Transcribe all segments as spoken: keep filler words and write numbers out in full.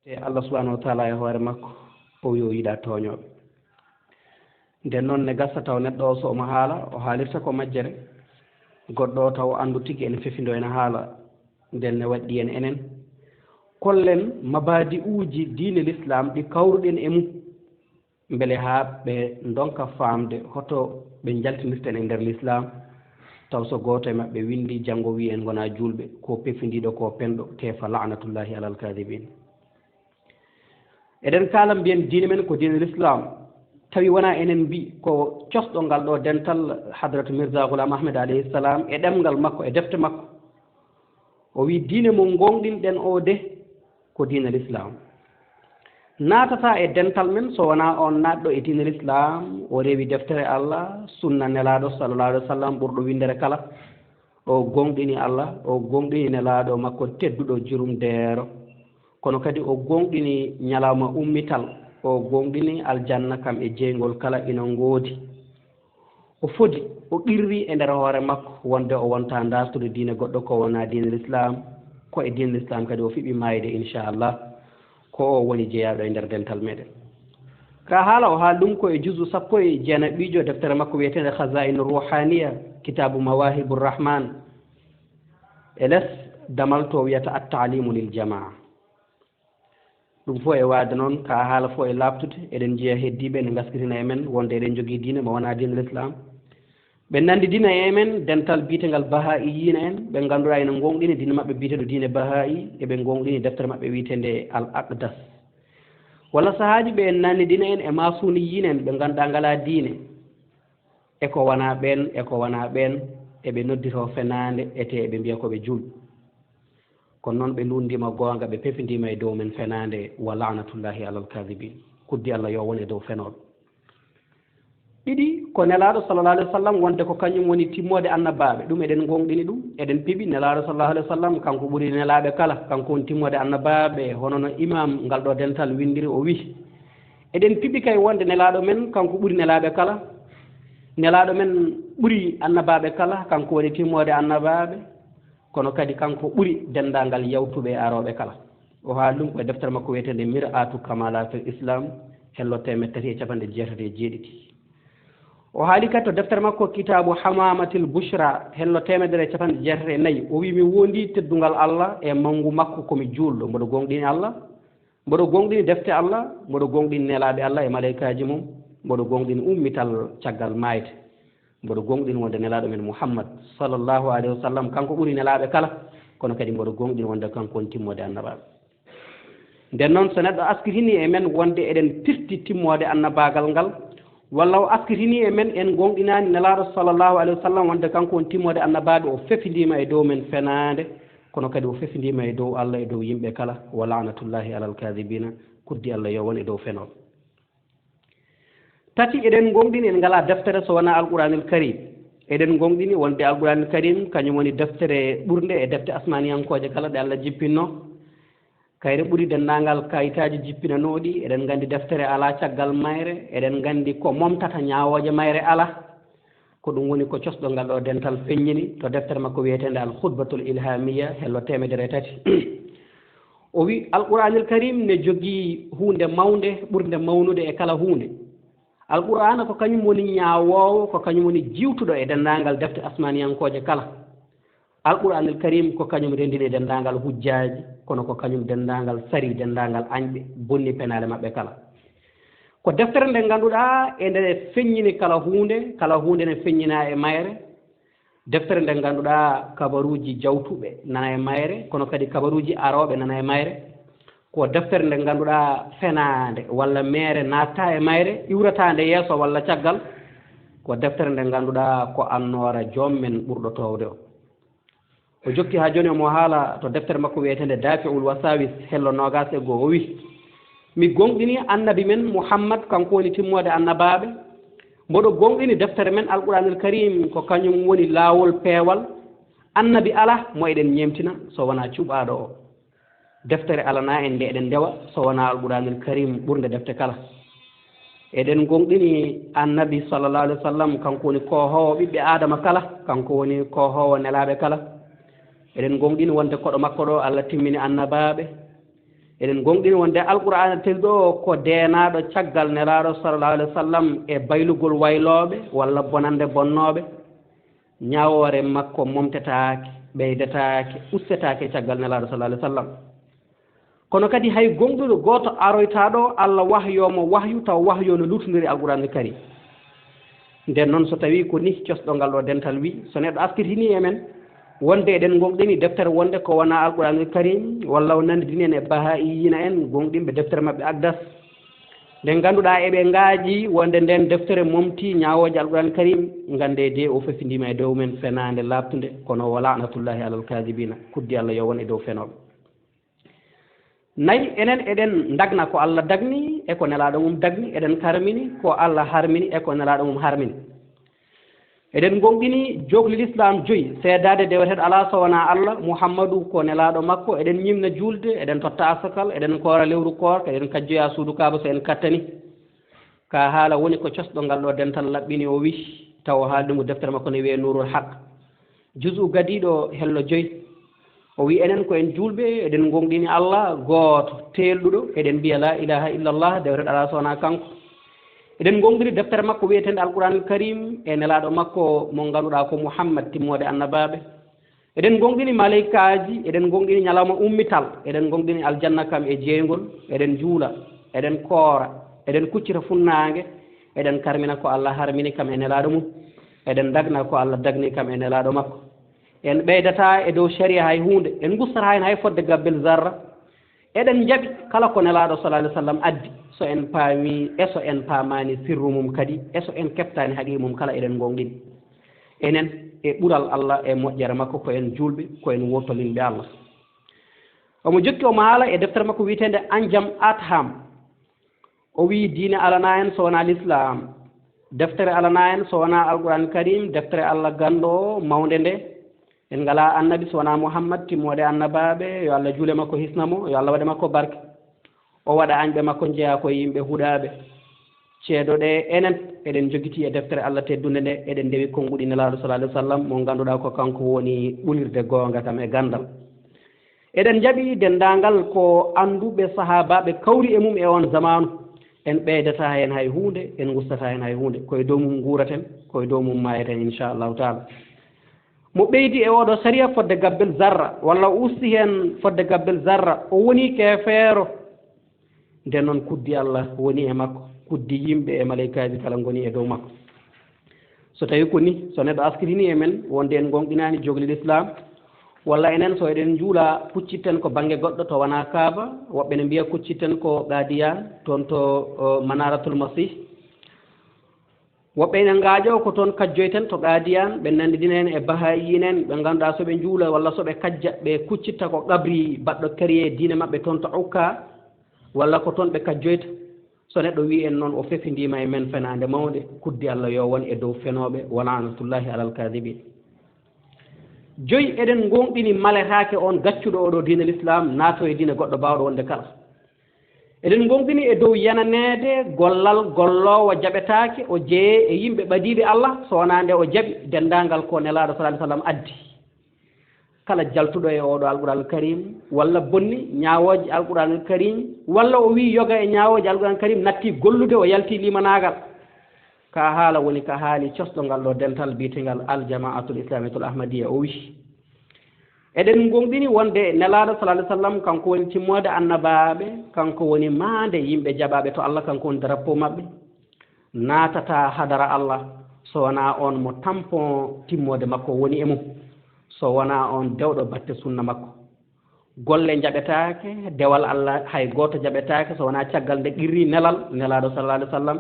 Te Allah subhanahu wa taala e hoore makko, o wi o yiɗa tooñooɓe. Nden noon ne gasa taw neɗɗo o so omo haala, o haalirta ko majjere, goɗɗo o taw o anndu tigi ene fefindo ene haala, nden ne waɗɗi en enen. Kollen mabadi uji diine l'islam ɗi kawruɗen e mum, mbele haa ɓe ndonka faamde hoto ɓe njaltinirten e nder l'islam, taw so gooto e maɓɓe winndi janngo wi en ngona juulɓe, ko pefindiiɗo ko penɗo, tefa laanatullahi alal kadibin. Eɗen kaala mbiyen diine men ko diine l'islam, tawi wona enen mbi ko cosɗo ngal ɗo dental hadratu Mirza Ghulam Ahmed alayhi salam e ɗemngal makko e defte makko. O wi diine mo ngonɗinɗen o de ko diine l'islam. Naatata e dental men so wona on naatɗo e diine l'islam, o rewi deftere Allah, sunna nelaɗo sallallahu alaihi wasallam ɓurɗo windere kala. O gonɗini Allah, o gonɗini nelaɗo makko tedduɗo jurumdeero. Kono kadi o gonɗini ñalawma ummital, o gonɗini aljanna kam e jeyngol kala ina ngoodi. O fodi, o qirri e nder hoore makko wonde o wonta dartude diine goɗɗo ko wona diine l'islam, ko e diine l'islam kadi o fiɓi maayde inchallah. Ko o woni jeyaaɗo e nder dental meɗen. Ka haala o haali ɗum ko e juzu sappo e jeenaɓijo deftere makko wiyeteende Khaza'in Ruhaniya, kitaabu Mawahibur Rahman, e les damal to wiyata At-Ta'limu lil Jamaa. Ɗum fof e waade noon, ka haala fof e laaɓtude, eɗen njiya heddiiɓe ene ngaskitina e men wonde eɗen njogii diine mo wonaa diine l'islam. Ɓe nanndidina e men dental biyetengal Bahaa'iyyiina en, ɓe ngannduɗaa ene ngoonɗini diine maɓɓe biyeteeɗo diine Bahaa'i, eɓe ngoonɗini deftere maɓɓe wiyeteende Al Aqdas. Walla sahaaji ɓe nanndidina en e Maasuniyiina en, ɓe ngannduɗaa ngalaa diine. E ko wonaa ɓeen, e ko wonaa ɓeen, eɓe nodditoo fenaande, etee eɓe mbiya ko ɓe juulɓe. Kono noon ɓe luunndiima goonga, ɓe pefindiima e dow men fenaande, wa laanatullahi alal kaadibiin. Kuddi Allah yo won e dow fenooɓe. Ɗiɗi, ko Nelaaɗo sallallahu alaihi wasallam wonde ko kañum woni timmoode annabaaɓe. Ɗum eɗen ngoonɗini ɗum, eɗen piɓi Nelaaɗo sallallahu alaihi wasallam, kanko ɓuri nelaaɓe kala, kanko woni timmoode annabaaɓe, hono no imaam ngal ɗo dental winndiri o wi. Eɗen piɓi kay wonde Nelaaɗo men, kanko ɓuri nelaaɓe kala. Nelaaɗo men ɓuri annabaaɓe kala, kanko woni timmoode annabaaɓe, kono kadi kanko ɓuri denndaangal yawtuɓe e arooɓe kala. O haali ɗum ko e deftere makko wiyeteende Mir'atu Kamalatil Islam, hello teemedde tati e capanɗe jeetati e jeeɗiɗi. O haali kadi to deftere makko Kitaabu Hamamatil Bushra, hello teemedere e capanɗe jeetati e nayi. O wi, mi wondi teddungal Allah e manngu makko, ko mi juulɗo, mboɗo gooŋɗini Allah, mboɗo gooŋɗini defte Allah, mboɗo gooŋɗini nelaaɓe Allah e maleykaaji mum, mboɗo gooŋɗini ummital caggal maayde. Mboɗo gooŋɗini wonde nelaaɗo men Muhammad sallallahu alaihi wasallam, kanko ɓuri nelaaɓe kala, kono kadi mboɗo gooŋɗini wonde kanko woni timmoode annabaaɓe. Nden noon, so neɗɗo askitinii e men wonde eɗen pirti timmoode annabaagal ngal, walla o askitinii e men en gooŋɗinaani nelaaɗo sallallahu alaihi wasallam wonde kanko woni timmoode annabaaɓe, o fefindiima e dow men fenaande, kono kadi o fefindiima e dow Allah, e dow yimɓe kala, wa laanatullahi alal kaadibiina, kuddi Allah yo won e dow fenooɓe. Tati, eɗen ngoonɗini en ngalaa deftere so wonaa Alquraanil Karim. Eɗen ngoonɗini wonde Alquraanil Karim kañum woni deftere ɓurnde e defte asmaaniyankooje kala ɗe Allah jippinno. Kayre ɓuri denndaangal kayitaaji jippinanooɗi. Eɗen nganndi deftere alaa caggal mayre. Eɗen nganndi ko momtata ñaawooje mayre alaa. Ko ɗum woni ko cosɗo ngal ɗo dental feññini to deftere makko wiyeteende Al Khutbatul Ilhamiya, hello teemedere e tati. O wi, Alquraanil Karim ne jogii huunde mawnde ɓurnde mawnude e kala huunde. Alquraana ko kañum woni ñaawoowo, ko kañum woni jiwtuɗo e denndaangal defte asmaaniyankooje kala. Alquraanil Karim ko kañum renndini denndaangal hujjaaji, kono ko kañum denndaangal sari denndaangal añɓe, bonni penaale maɓɓe kala. Ko deftere nde ngannduɗaa e nde feññini kala huunde, kala huunde ne feññinaa e mayre. Deftere nde ngannduɗaa kabaruuji jawtuɓe nana e mayre, kono kadi kabaruuji arooɓe nana e mayre. Ko deftere nde ngannduɗaa fenaande walla meere naatta e mayre, iwrataande yeeso walla caggal. Ko deftere nde ngannduɗaa ko annoora joom men ɓurɗo toowde o. O jokki haa jooni omo haala to deftere makko wiyeteende Dafi'ul Wasawis, hello noogaas e goo, o wi, mi gooŋɗini annabi men Muhammad, kanko woni timmoode annabaaɓe. Mboɗo gooŋɗini deftere men Alquraanil Karim, ko kañum woni laawol peewal. Annabi alaa mo eɗen ñeemtina so wonaa cuɓaaɗo o. Deftere alanaa en nde eɗen ndewa so wonaa Alquraanil Karim ɓurnde defte kala. Eɗen gooŋɗini Annabi sallallahu alaihi wasallam, kanko woni koohoowo ɓiɓɓe Aadama kala, kanko woni koohoowo nelaaɓe kala. Eɗen gooŋɗini wonde koɗo makko ɗo Allah timmini annabaaɓe. Eɗen ngoongɗini wonde Alqur'aana tedduɗo o ko deenaaɗo caggal Nelaaɗo sallallahu alayhi wa sallam e baylugol waylooɓe walla bonannde bonnooɓe. Ñaawoore makko momtetaake, ɓeydetaake, ustetaake caggal Nelaaɗo sallallahu alayhi wa sallam. Kono kadi hay gooŋɗuɗo gooto aroytaa ɗo Allah wahyoo mo wahyu taw wahyu o no luutondiri Alqur'aanul Kariim. Nden noon, so tawii ko nih cosɗo ngal ɗo dental wii, so neɗɗo askitinii e men wonde eɗen ngoongɗini deftere wonde ko wonaa Alqur'aanul Kariim, walla o nanndidini en e Bahaa'iyiina en, gooŋɗinɓe deftere maɓɓe Aqdas, nde ngannduɗaa eɓe ngaaƴi wonde nden deftere momtii ñaawooje Alqur'aanul Kariim, nganndee de o fefindiima e dow men fenaande laaɓtunde, kono wa la'natullaahi alal kaadibiina, kuddi Allah yo won e dow fenooɓe. Nayi, enen eɗen ndagna ko Allah dagni e ko Nelaaɗo mum dagni, eɗen karmini ko Allah harmini e ko Nelaaɗo mum harmini. Eɗen ngoongɗini jookli Lislaam joyi, seedaade deweteeɗo alaa so wonaa Allah, Muhammadu ko Nelaaɗo makko, eɗen ñimna juulde, eɗen totta asakal, eɗen koora lewru koorka, eɗen kajjoya suudu Kaaba so en kattani. Ka haala woni ko cosɗo ngal ɗo dental laɓɓini, o wii, taw o haali ɗum ko deftere makko ne wiyee Nuurul Haq. Juzu gadiiɗo hello joyi. O wii, enen ko en juulɓe, eɗen ngoongɗini Allah gooto, teelɗuɗo, eɗen mbiya laa ilaaha illallah, deweteeɗo alaa so wonaa kanko. Eɗen ngoongɗini deftere makko wiyeteende Alqur'aanul Kariim e Nelaaɗo makko mo ngannduɗaa ko Muhammad, timmoode annabaaɓe. Eɗen ngoongɗini maleykaaji, eɗen ngoongɗini ñalawma ummital, eɗen ngoongɗini aljanna kam e jeyngol, eɗen juula, eɗen koora, eɗen kuccita funnaange, eɗen karmina ko Allah harmini kam e Nelaaɗo mum, eɗen ndagna ko Allah dagni kam e Nelaaɗo makko. En ɓeydataa e dow sariya hay huunde, en ngustataa heen hay fodde gabbel zarra. Eɗen njaɓi kala ko Nelaaɗo sallallahu alayhi wa sallam addi, so en paami e so en paamaani sirru mum kadi, e so en keɓtaani haqiiqa mum kala, eɗen ngoongɗini. Enen e ɓural Allah e moƴƴere makko ko en juulɓe, ko en wootolinɓe Allah. Omo jokki omo haala e deftere makko wiyeteende Anjam Atham. O wii, diine alanaa en so wonaa Lislaam. Deftere alanaa en so wonaa Alqur'aanul Kariim, deftere Allah ganndo o mawnde nde. En ngalaa annabi so wonaa Muhammad, timmoode annabaaɓe, yo Allah juule makko hisna mo, yo Allah waɗe makko barke. O waɗa añɓe makko njeyaa ko e yimɓe huɗaaɓe. Ceedoɗee enen, eɗen njogitii e deftere Allah teddunde nde, eɗen ndewi konnguɗi Nelaaɗo sallallahu alayhi wa sallam, mo ngannduɗaa ko kanko woni ɓulirde goonga kam e ganndal. Eɗen njaɓi denndaangal ko annduɓe sahaabaaɓe kawri e mum e oon zamaanu. En ɓeydataa heen hay huunde, en ngustataa heen hay huunde. Ko e dow mum nguuraten, ko e dow mum maayeten, inchallahu taala. Mo ɓeydi e ooɗo sariya fodde gabbel zarra, walla o usti heen fodde gabbel zarra, o woni keefeero. Nden noon, kuddi Allah woni e makko, kuddi yimɓe e maleykaaji kala ngoni e dow makko. So tawii ko nii, so neɗɗo askitinii e men wonde en ngoongɗinaani jookli Lislaam, walla enen so eɗen njuula, kuccitten ko bannge goɗɗo to wonaa Kaaba, woɓɓe ne mbiya kuccitten ko Qaadiyaan, toon to, o, Manaaratul Masih. Woɓɓe ene ngaaƴoo ko toon kajjoyten to Qaadiyaan, ɓe nanndidina en e Bahaa'iyiin en, ɓe ngannduɗaa so ɓe njuula walla so ɓe kajja, ɓe kuccitta ko qabri baɗɗo kariye diine maɓɓe toon to Ukka, walla ko toon ɓe kajjoyta. So neɗɗo wii en noon, o fefindiima e men fenaande mawnde, kuddi Allah yo won e dow fenooɓe, wa la'natullaahi alal kaadibiin. Joyi, eɗen ngoongɗini maletaake oon gaccuɗo oo ɗoo diine Lislaam naatoo e diine goɗɗo baawɗo wonde kala. Eɗen ngoongɗini e dow yananeede gollal golloowo jaɓetaake, o jeyee e yimɓe ɓadiiɓe Allah, so wonaa nde o jaɓi denndaangal ko Nelaaɗo sallallahu alayhi wa sallam addi. Kala jaltuɗo e ooɗo Alqur'aanul Kariim, walla bonni ñaawooje Alqur'aanul Kariim, walla o wii yoga e ñaawooje Alqur'aanul Kariim, natti gollude, o yalti limanaagal. Ka haala woni ka haali cosɗo ngal ɗoo dental biyetengal Al Jama'atul Islamiyatul Ahmadiyya, o wii, eɗen ngoongɗini wonde Nelaaɗo sallallahu alayhi wa sallam kanko woni timmoode annabaaɓe, kanko woni maande yimɓe jaɓaaɓe to Allah, kanko woni drapeau maɓɓe. Naatataa hadara Allah so wonaa oon mo tampon timmoode makko woni e mum, so wonaa oon dewɗo batte sunna makko. Golle njaɓetaake, dewal Allah hay gooto jaɓetaake so wonaa caggal nde qirri nelal Nelaaɗo sallallahu alayhi wa sallam,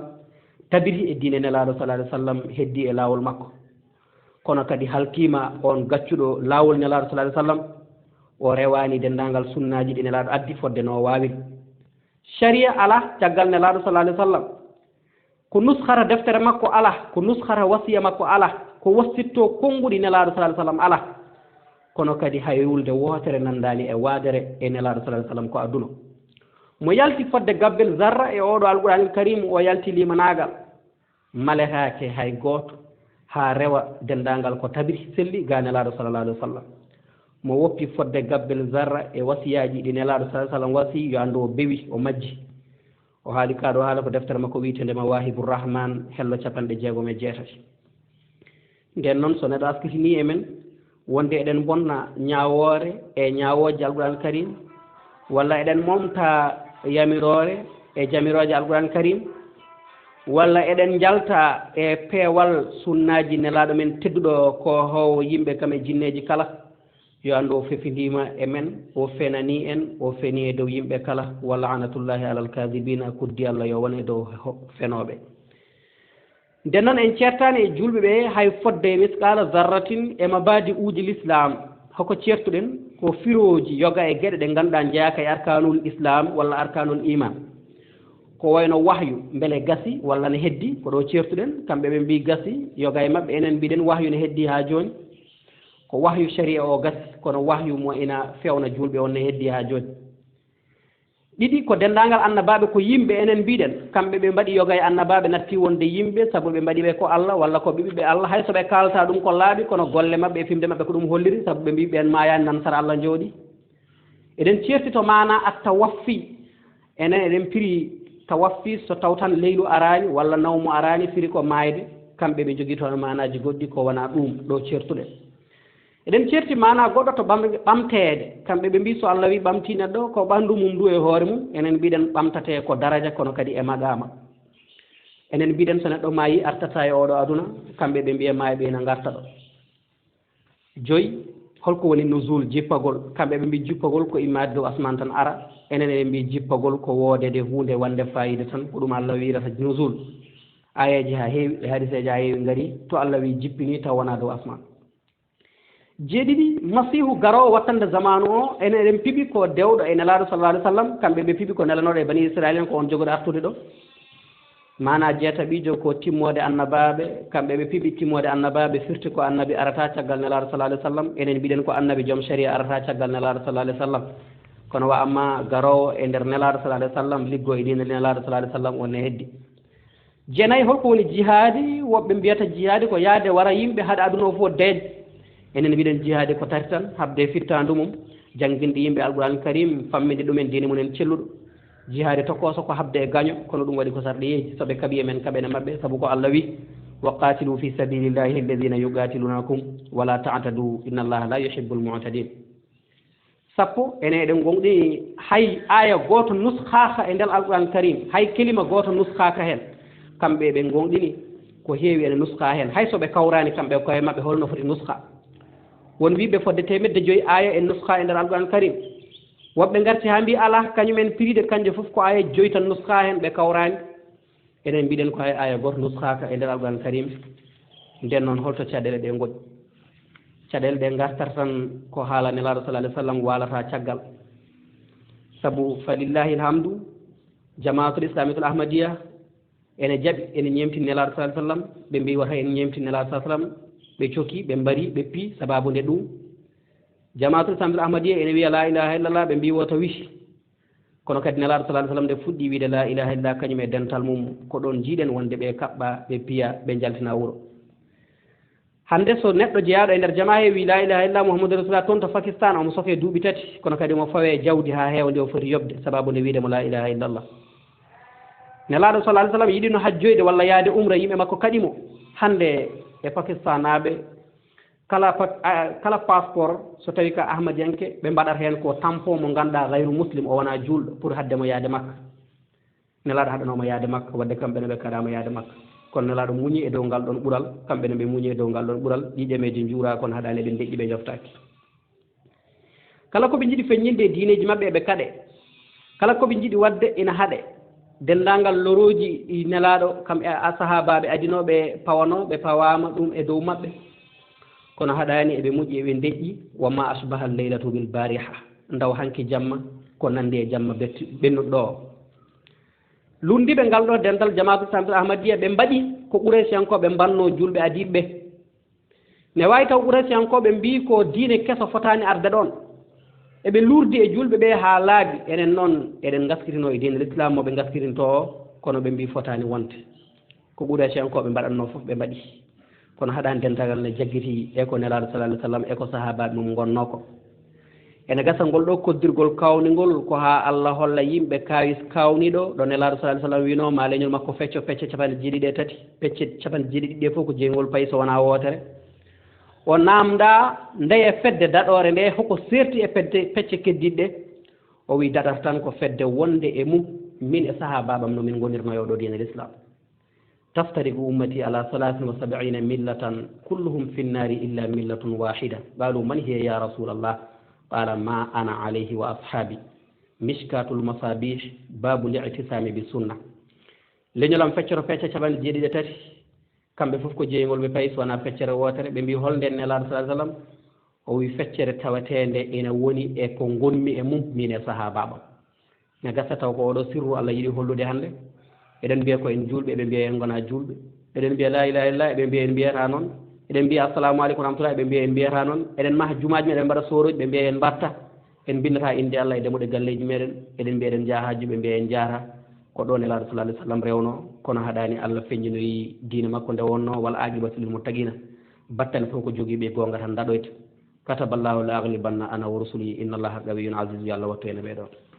tabiti e diine Nelaaɗo sallallahu alayhi wa sallam, heddi e laawol makko. Kono kadi halkiima oon gaccuɗo laawol Nelaaɗo sallallahu alayhi wa sallam, o rewaani denndaangal sunnaaji ɗi Nelaaɗo addi fodde no o waawiri. Sariya alaa caggal Nelaaɗo sallallahu alayhi wa sallam. Ko nuskhata deftere makko alaa, ko nuskhata wasiya makko alaa, ko wassittoo konnguɗi Nelaaɗo sallallahu alayhi wa sallam alaa. Kono kadi hay wulde wootere nanndaani e waadere e Nelaaɗo sallallahu alayhi wa sallam ko adduno. Mo yalti fodde gabbel zarra e ooɗo Alqur'aanil Kariim, o yalti limanaagal. Maletaake hay gooto haa rewa denndaangal ko tabiti selli ga Nelaaɗo sallallahu alayhi wa sallam. mo woppi fodde gabbel zarra e wasiyaaji ɗi Nelaaɗo sallallahu alaihi wasallam wasi, yo anndu o bewi, o majji. O haali kaa ɗoo haala ko deftere makko wiyeteende Mawaahibur Rahmaan, hello capanɗe jeegom e jeetati. Nden noon, so neɗɗo askitinii e men wonde eɗen mbonna ñaawoore e ñaawooje Alquraan Karim, walla eɗen momta yamiroore e jamirooje Alquraan Karim, walla eɗen njalta e peewal sunnaaji Nelaaɗo men tedduɗo ko hoowo yimɓe kam e jinneeji kala, yo anndu o fefindiima e men, o fenanii en, o fenii e dow yimɓe kala, wa la'natullahi alal kaadibiina, kuddi Allah yo won e dow ho-, fenooɓe. Nden noon, en ceertaani e juulɓe ɓe hay fodde misqaala zarratin e mabaadi'uuji lislaam. Hoko ceertuɗen? Ko firooji yoga e geɗe ɗe ngannduɗaa njeyaaka e arkaanul islaam walla arkaanul iimaan. Ko wayno wahyu, mbele gasi walla ne heddi? Ko ɗo ceertuɗen. Kamɓe ɓe mbii gasi, yoga e maɓɓe, enen mbiɗen wahyu ne heddi haa jooni. Ko wahyu shari'a o gasi, kono wahyu mo ina fewna juulɓe on ne heddi haa jooni. Ɗiɗi, ko denndaangal annabaaɓe ko yimɓe, enen mbiɗen, kamɓe ɓe mbaɗi yoga e annabaaɓe, natti wonde yimɓe, sabu ɓe mbaɗi ɓe ko Allah, walla ko ɓe ɓiɓɓe Allah, hay so ɓe kaalata ɗum ko laaɓi, kono golle maɓɓe e fimde maɓɓe ko ɗum holliri, sabu ɓe mbii ɓeen maayaani nan sara Allah njooɗi. Eɗen ceerti to maana at tawaffi, enen eɗen piri tawaffi so taw tan leylu araani, walla nawmu araani, firi ko maayde, kamɓe ɓe njogii toon maanaaji goɗɗi ko wonaa ɗum ɗo ceertuɗen. Eɗen ceerti maanaa goɗɗo to bannge ɓamteede. Kamɓe ɓe mbii so Allah wii ɓamtii neɗɗo, ko ɓanndu mum ndu e hoore mum. Enen mbiɗen ɓamtatee ko daraja, kono kadi e maqaama. Enen mbiɗen so neɗɗo maayii, artataa e oɗo aduna, kamɓe ɓe mbiya maayɓe ina ngarta ɗo. Joyi, holko woni nuzul, jippagol? Kamɓe ɓe mbii jippagol ko immaade dow asmaan tan ara. Enen eɗen mbii jippagol ko woodeede huunde wonde faayiida tan, ko ɗum Allah wiirata nuzul. Aayeeje haa heewi, e hadiseeje haa heewi ngarii, to Allah wii jippinii taw wonaa dow asmaan. Jeeɗiɗi, Masiihu garoowo wattande zamaanu o, enen eɗen piɓi ko dewɗo e Nelaaɗo sallallahu alaihi wasallam, kamɓe ɓe piɓi ko nelanooɗo e Bani Israil en, ko on jogoɗo artude ɗo. Maanaa jeetaɓiijo ko timmoode annabaaɓe, kamɓe ɓe piɓi timmoode annabaaɓe, firti ko annabi arata caggal Nelaaɗo sallallahu alaihi wasallam, enen mbiɗen ko annabi joom shari'a arata caggal Nelaaɗo sallallahu alaihi wasallam. Kono wa amma garoowo e nder Nelaaɗo sallallahu alaihi wasallam, liggo e diine Nelaaɗo sallallahu alaihi wasallam, on ne heddi. Jeenayi, holko woni jihaadi? Woɓɓe mbiyata jihaadi ko yahde wara yimɓe haɗa aduna o fof deeƴ. Enen mbiɗen jihaadi ko tati tan, haɓde e fittaandu mum, jannginde yimɓe Alquraan Karim, famminde ɗumen diine mum en celluɗo. Jihaadi tokooso ko haɓde e gaño, kono ɗum waɗi ko sarɗiyeeji, so ɓe kaɓi e men kaɓen e maɓɓe, sabu ko Allah wi, "Wa qaatilu fi sabilillahi alladhina yuqatilunakum wa la ta'tadu, inna Allaha la yuhibbul mu'tadin." Sappo, ene eɗen gonɗini hay aaya gooto nuskhaaka e nder Alquraan Karim, hay kelima gooto nuskhaaka heen. Kamɓe ɓe gonɗini ko heewi ene nuskhaa heen, hay so ɓe kawraani kamɓe koye maɓɓe holno foti nuskha. Won wiiɓe fodde teemedde joyi aaya e nuskhaa e nder Alquraan Karim. Woɓɓe ngarti haa mbii alaa, kañum en piriiɗe kañje fof ko aaya joyi tan nuskhaa heen, ɓe kawraani. Enen mbiɗen ko hay aaya gooto nuskhaaka e nder Alquraan Karim. Nden noon, holto caɗeele ɗe ngoƴi? Caɗeele ɗe ngartata tan ko haala Nelaaɗo sallallahu alaihi wasallam waalata caggal. Sabu, falillahi alhamdu, Jamaatul Islamiyatul Ahmadiyya ene jaɓi, ene ñeemtini Nelaaɗo sallallahu alaihi wasallam, ɓe mbii wata en ñeemtin Nelaaɗo sallallahu alaihi wasallam, ɓe coki, ɓe mbari, ɓe pii, sababu nde ɗum. Jamaatul Islamiyatul Ahmadiyya ene wiya la ilaha illallah, ɓe mbii wota wisi. Kono kadi Nelaaɗo sallallahu alaihi wasallam nde fuɗɗi wiide la ilaha illallah kañum e dental mum, ko ɗon njiiɗen wonde ɓe kaɓɓa, ɓe piya, ɓe njaltina wuro. Hannde so neɗɗo jeyaaɗo e nder jamaa he wi la ilaha illallah Muhammadu Rasulullah toon to Pakistan, omo soke duuɓi tati, kono kadi omo fawe jawdi haa heewa ndi o foti yoɓde, sababu nde wiide mo la ilaha illallah. Nelaaɗo sallallahu alaihi wasallam yiɗino hajjoyde walla yaade umra, yimɓe makko kaɗi mo. Hannde e Pakistanaaɓe, kala pa-, a, kala passeport, so tawi ka Ahmadiyanke, ɓe mbaɗat heen ko tampon mo ngannduɗaa gayru muslim, o wonaa juulɗo, pour haɗde mo yaade Makka. Nelaaɗo haɗanoo mo yaade Makka, wadde kamɓe ne ɓe kaɗaa mo yaade Makka. Kono Nelaaɗo muñi e dow ngal ɗon ɓural, kamɓe ne ɓe muñi e dow ngal ɗon ɓural, ɗiɗemeeje njuuraa, kono haɗaani ɓe deƴƴi, ɓe njoftaaki. Kala ko ɓe njiɗi feññinde e diineeji maɓɓe, eɓe kaɗe. Kala ko ɓe njiɗi waɗde, ina haɗe. Denndaangal lorooji ɗi Nelaaɗo kam e a sahaabaaɓe adinooɓe pawanoo, ɓe pawaama ɗum e dow maɓɓe. Kono haɗaani, eɓe moƴƴi, eɓe ndeƴƴi. Wa ma ashbaha al-laylatu bil bariha. Ndaw hanki jamma, ko nanndi e jamma betti-, ɓennuɗo ɗo. Lunndiiɓe ngal ɗo dental Jamaatul Islamiyatul Ahmadiyya, ɓe mbaɗi ko Quraysiyankooɓe mbannoo juulɓe adiiɓe ɓe. Ne waawi taw Quraysiyankooɓe mbii ko diine keso fotaani arde ɗoon. Eɓe luurdi e juulɓe ɓe haa laaɓi. Enen noon, eɗen ngaskitinoo e diine Lislaam mo ɓe ngaskitintoo o, kono ɓe mbii fotaani wonde. Ko Quraysiyankooɓe mbaɗatnoo fof, ɓe mbaɗi. Kono haɗaani, dentagal ne jaggitii e ko Nelaaɗo sallallahu alaihi wasallam e ko sahaabaaɓe mum ngonnoo ko. Ene gasa ngol ɗo koddirgol kawningol ko haa Allah holla yimɓe kaawis kawniiɗo ɗo Nelaaɗo sallallahu alaihi wasallam wino ma leñol makko fecco pecce capanɗe jeeɗiɗi e tati, pecce capanɗe jeeɗiɗi ɗe fof ko jeyngol payi so wonaa wootere. O naamnda ndeye fedde daɗoore nde hoko seerti e fedde pecce keddiɗɗe. O wi daɗata tan ko fedde wonde e mum min e sahaabaaɓam no min ngonirno e oɗo diine l'islam. تفترق أمتي على ثلاث وسبعين ملة كلهم في النار إلا ملة واحدة. قالوا: من هي يا رسول الله؟ قال: ما أنا عليه وأصحابي. مشكاة المصابيح، باب الاعتصام بالسنة. Leñolam feccoro pecce capanɗe jeeɗiɗi e tati, kamɓe fof ko jeyngol ɓe payi so wonaa feccere wootere. Ɓe mbi: "Hol nden Nelaaɗo sallallahu alaihi wasallam?" O wi: "Feccere tawateende ina woni e ko ngonmi e mum min e sahaabaaɓam." Ne gasa taw ko oɗo sirru Allah yiɗi hollude hannde. Eɗen mbiya ko en juulɓe, ɓe mbiya en ngona juulɓe. Eɗen mbiya la ilaha illallah, ɓe mbiya en mbiyata noon. Eɗen mbiya assalamu aleykum wa rahmatullah, ɓe mbiya en mbiyata noon. Eɗen maha jumaaji men, eɗen mbaɗa sooroji, ɓe mbiya en mbatta. En mbindata innde Allah e dammuɗe galleeji meɗen. Eɗen mbiya eɗen njaha hajju, ɓe mbiya en njahata. Ko ɗo Nelaaɗo sallallahu alaihi wasallam rewno, kono haɗani Allah feññinoyi diine makko nde wonno: "Wal aqibatu lil muttaqina." Battane fof ko jogiiɓe goonga tan daɗoyta. "Kataballahu la aghlibanna ana wa rusuli, inna Allaha qawiyyun aziz." Yo Allah wattu en e ɓeɗo.